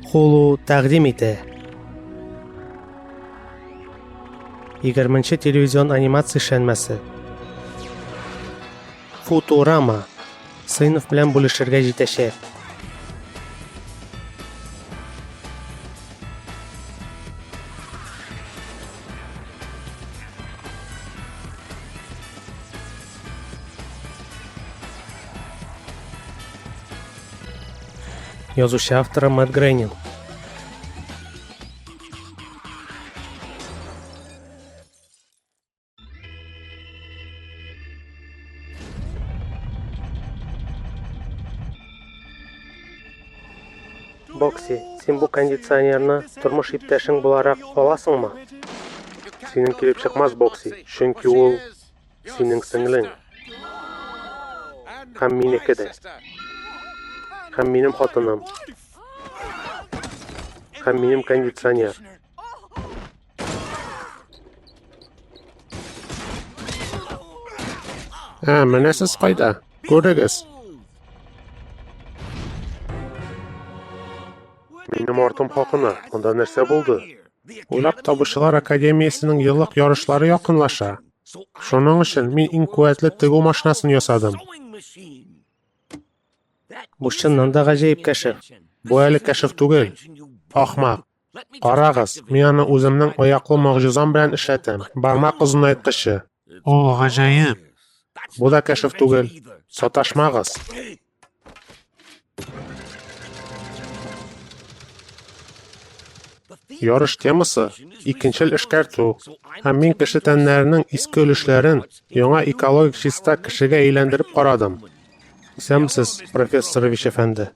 Hulu тәкъдим итә. 20 телевизион анимация эшләнмәсе. Футурама. Сыйныф белән бүлешергә җитәчәк. Язучы авторы Мэтт Грейнинг. Бокси, син бу кондиционерны тормыш иптәшең буларак аласыңмы? Синең килеп чыкмас, Бокси, чөнки ул синең сеңлең. Һәм минеке дә. Һәм минем хатыным. Һәм минем кондиционер. Ә, менә сез кайда? Күрегез. Минем артым хакына, монда нәрсә булды? Уйлап табучылар академиясенең еллык ярышлары якынлаша. Шуның өчен мин иң куәтле тегү машинасын ясадым. Бу чыннан да гаҗәеп кәшеф. Бу әле кәшеф түгел. Ахмак. Карагыз, мин аны үземнең аяклы могҗизам белән эшләтәм. Бармак озынайткычы. О, гаҗәеп! Бу да кәшеф түгел. Саташмагыз. Ярыш темасы икенчел эшкәртү. Һәм мин кеше тәннәренең иске өлешләрен яңа экологик чиста кешегә әйләндереп карадым. Исәнмесез, профессор Вич әфәнде.